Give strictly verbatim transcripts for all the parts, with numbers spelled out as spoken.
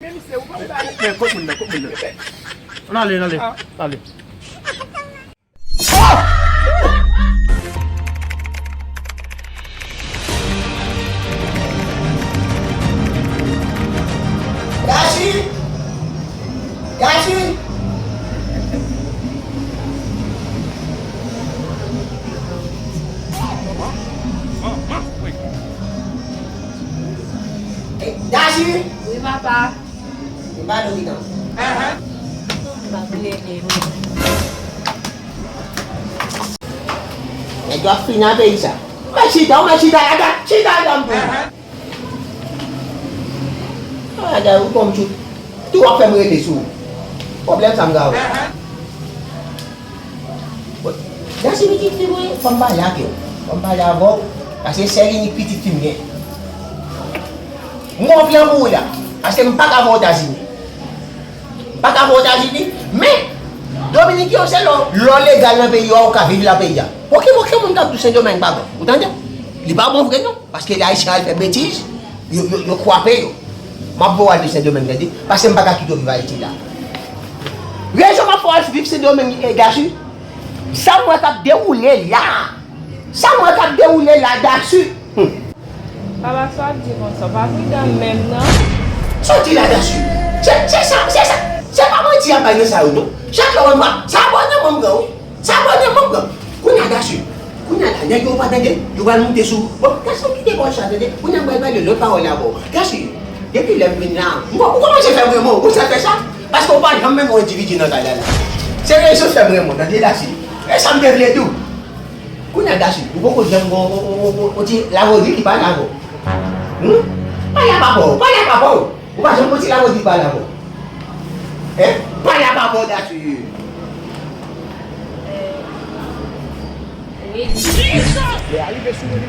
Men misye, ou pa bay. Men kot moun nan, kot moun nan. Ann ale, ann ale, ann ale. Dachi! Dachi! Dachi! Wi, papa. Ou pa dòmi non. M pa vle menm. Nèg yo ap fini nan peyi sa. Ou mèt chita, ou mèt chita la, gad, chita la, gad. Ah, gad, ou konn tout. Tout w ap fè m rete sou ou. Pwoblèm sa m gen avè w. Bon, Dachi pitit fi m wi, fò m pale ak ou. Fò m pale avè w, paske sèl inik pitit fi m gen. M gon flanm pou ou la, paske m pa ka voye w Etazini. M pa ka voye w Etazini, men Dominik yo se lè w, lè w legal nan peyi yo a, ou ka viv nan peyi a. Okenn, okenn moun k ap di w Sendomeng pa bon, ou tande? Li pa bon vre non. Paske lè Ayisyen al fè betiz, yo, yo, yo kwape yo. M ap voye w al viv Sendomeng, tande? Paske m pa ka kite w viv Ayiti la. Rezon m ap fè w al viv Sendomeng, eh, Dachi, sa m wè k ap dewoule la. Sa m wè k ap dewoule la, Dachi. Hmm. Papa, sa w ap di konsa, w pa pridan menm, non? Sa w di la, Dachi? Se, se sa, se sa. Se pa manti y ap bay nan sa yo, non. Chak lè w wè m ap, sa abòne mwen m pran, wi. Sa abòne mwen m pran. Kounye a, Dachi, kounye a la, nèg yo pa tande, yo pral moute sou ou. Bon, Dachi, kite pawòl sa, tande. Kounye a, m pral pale lòt pawòl la, bon. Dachi, depi lè m vin la, m, ou kòmanse fè m renmen w, ou sa fè sa? Paske w pa janm renmen yon endividi nan kay la, la. Se rezon fè m renmen w, tande, Dachi. E sa m te vle di w. Kounye a, Dachi, ou poko janm gon, on, on, on, on ti Larozit ki pale avè w. Hmm? Pale a papa w, pale a papa w. Ou pa janm gon ti Larozit pale avè w. Hein? Pale a papa w, Dachi. Wi. Lè a rive sou ou, li.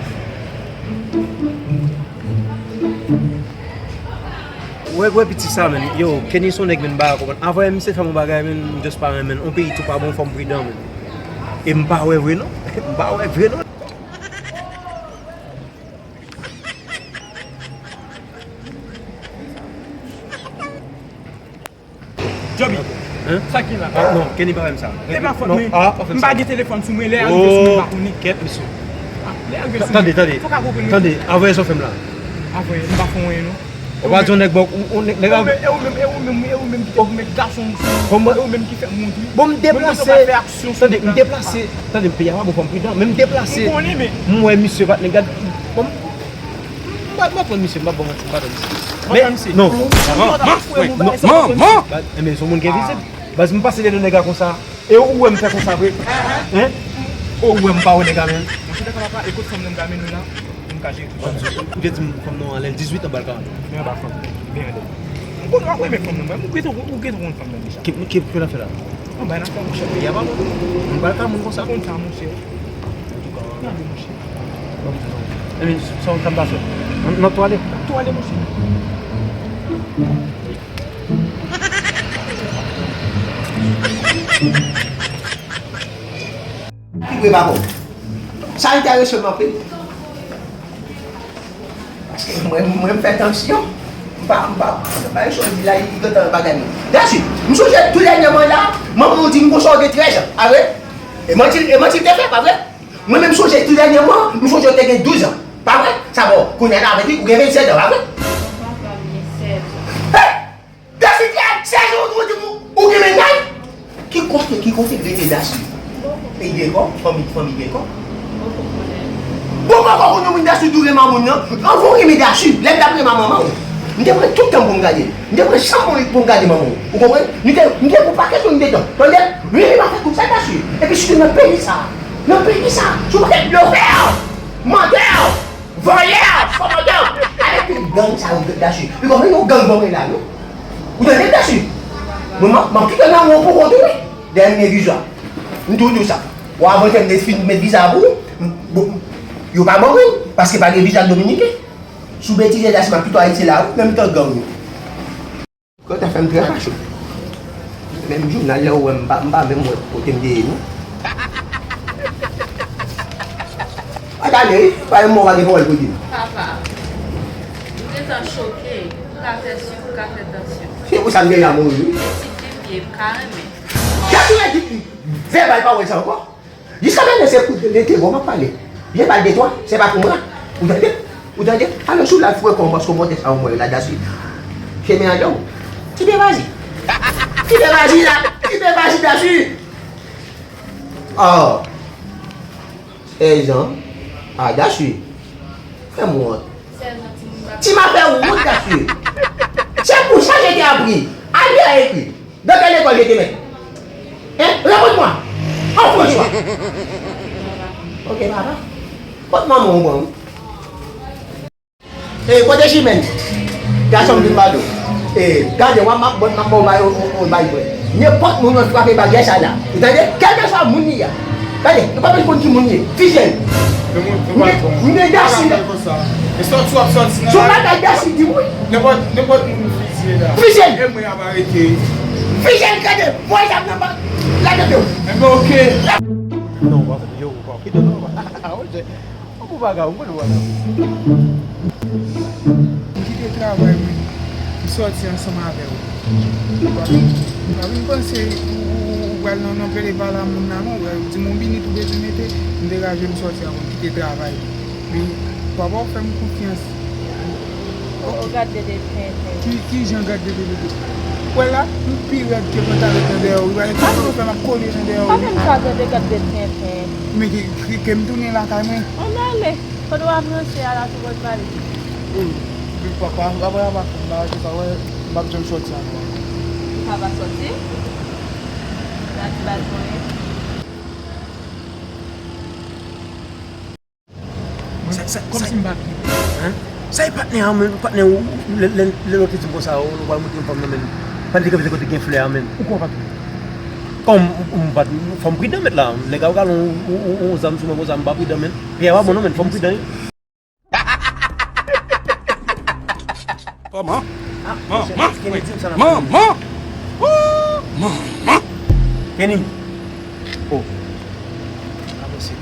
Wè, wè piti sa, men. Yo, Kenny se yon nèg, men, m pa ka konprann. Avan misye fè m yon bagay, men, m just pa renmen. On peyi tou pa bon, fò m pridan, men. E m pa wè vre, non. M pa wè vre, non. Joby, hein? Sa ki la? Ah, non, Kenny pa fè m sa. Se pa fòt mwen. Ah, pa fè m sa. M pa gen telefòn sou mwen, lè a rive sou mwen, m pa konnen. Kèt, mesye. Ah, lè a rive sou mwen. Tande, tande. Fòk a konprann mwen. Tande, avè sa w fè m la. Avè, m pa fè anyen, non. Ou pa di yon nèg bò, ou, ou, nèg, nèg. E ou menm, e ou menm, e ou menm ki te pou met gason sou mwen. Kòman? E ou menm ki fè m wont, wi. Bon, m deplase. Ou menm ki pa fè aksyon sou mwen. Tande, m deplase. Tande, m peyi a pa bon, fò m pridan. Men m deplase. M konnen, men. M wè misye pa t nèg, gad. Bon, m pa, m pa pran misye, m pa bon manti, m pa pran misye. Men, non. Manman, manman. Baz, enben, se yon moun ki envizib. Baz, m pase devan nèg la konsa. E ou wè m fè konsa vre? Hein? Ou wè m pa wè nèg la menm? Monchè, dakò, papa, e kot fanm nan m ta mennen w la? Pou m ka jere tout bagay. Ou te di m fanm nan anlè dizuit an bal karant. Men anba fanm. Byen anlè. M konnen w ap renmen fanm nan, mwen. Ou gentan, ou gentan konn fanm nan deja. Ki, ki, ki l ap fè la? Anba n ap fè, monchè, peyi a pa bon. Moun bal ka moun konsa. Konn sa, monchè. Gade, monchè. Enben, sa w t ap pase? N, n ap tou ale? N ap tou ale, monchè. Ki vre pa bon? Sa enterese m anpil. Paske mwen, mwen, m fè tansyon. M pa, m pa, m pa, chòzi la, li gentan bagay mwen. Dèsi, m sonje tou dènyèman la, manman w di m konsa w gen trèz an, pa vre? E manti, e manti l te fè, pa vre? Mwen menm, m sonje tou dènyèman, m sonje w te gen douz an. Pa vre? Sa bon, kounye a la avèk li, ou gen vennsèt an, pa vre? Papa, m gen sèz an. Hey! Dèsi, sèz an, ou di m ou gen mennaj? Ki kote, ki kote l rete, Dèsi? Peyi gen kò, fanmi, fanmi gen kò. Bon, poko konnen moun Dèsi tou renmen moun nan. Anvan w renmen Dèsi, lè m t ap renmen manman w, m te pran tout tan pou m gade l. M te pran chan mwen pou m gade manman w. Ou konprann? M te, m te pou pakèt moun dedan. Tande? Wi, wi, pa fè konsa, Dèsi. Epi sitou nan peyi sa. Nan peyi sa. Sou pakèt blofè, mantè, vòlè, kòmandan. Avèk tout gang sa yo, Dèsi. Li konprann yon gang bon la, non? Ou tande, Dèsi? Mwen, m ap, m ap kite w nan won pou kont ou, wi. Dèyè m gen viza. M tou di w sa. Ou avan te m te fin met viza pou ou. M, bon, yo pa ban mwen, paske pa gen viza dominiken. Sou betize Dèsi, m ap kite w Ayiti la, wi, nan mitan gang yo. Kòman w ta fè m trè fache? Menm jounal la, ou wè m pa, m pa menm wè kote m te ye, non. Pa gade, wi, pa menm mò pa gen pawòl pou di m. Papa, m gentan choke. Ka fè sik, ou ka fè tansyon. Se pou sa m gen la mouri wi. Pitit li m ye, m ka renmen. Gad ou redi vèbal pawòl sa ankò. Jiska prezan se kout de te bon m ap pale. Vèbal de twa, se pa pou mwen. Ou tande? Ou tande? Alò si w la foure kò w paske w monte sa w mwen la dasi. Chemen an dòw. Kite vazi. Kite vazi la. Kite vazi dasi. Oh. Sèzan. Ah, dasi. Fè m wont. Ti m a fè wont dasi. Se pou sa je te apri. Alye a ekri. Dans quelle école je te mets? Hein? Réponds-moi. En français. Ok, papa. Kot manman w ban w? E kote Chimèn? Gason m vin ba do. E gade, w ap m ap bon, m ap ba w bay, w bay vre. Nenpòt moun w frape bagay sa la. Ou tande? Kèlkeswa moun li ye. Gade, nou pa menm konn ki moun li ye. Fizye l. M gen dasi. E sòti w ap sòti nan. Sou bagay dasi di wi. Nenpòt, nenpòt moun fizye la. Fizye l. E mwen ap arete. Fizye l, gade. Voye zam nan ba. Lage pye w. Enben, oke. Non, w pa fè yo, w pa kite non. Ah, ok. Ou bagay, ou konn bagay. M kite travay mwen, m sòti ansanm avè w. Ou pa vin panse ou, ou, ou pral nan, nan pele pa la moun la non, wè, di m yon minit ou bezwen mete, m degaje m sòti avè w, m kite travay. Men, papa w fè m konfyans. O, o, gad dede tenten. Ki, ki jan gad dede dede? Wè la, m pi rèd ke pantalon nan dèyè w. Wè, ki jan w fè m ap kole nan dèyè w? Pa fè m sa tande gad dede tenten. Men ke, ke, ke m tounen lakay mwen. Ann ale. Kote w ap ranse a la tou wè pale. Wi, wi, papa, apre a pa fè m la, se sa wè, m p ap janm sòti ankò. Ou pa va sòti? Gad baz mwen. Sa, sa, kòmsi m pa gen. Hein? Sa e patnè a menm, patnè ou, lè, lè, lè lòt te di m konsa, ou, ou pral montre yon fanm nan menm. Patnè te kanpe kote gen flè a menm. Ou kwè w pa tou? Kòm m, m pa, fò m pridan mèt la. Nèg a galon, ou, ou, ou, zam sou mwen konsa, m pa pridan menm. Pye a pa bon non menm, fò m pridan wi. Manman! Manman! Manman! Ooh, manman! Kenny! Oh! Avanse.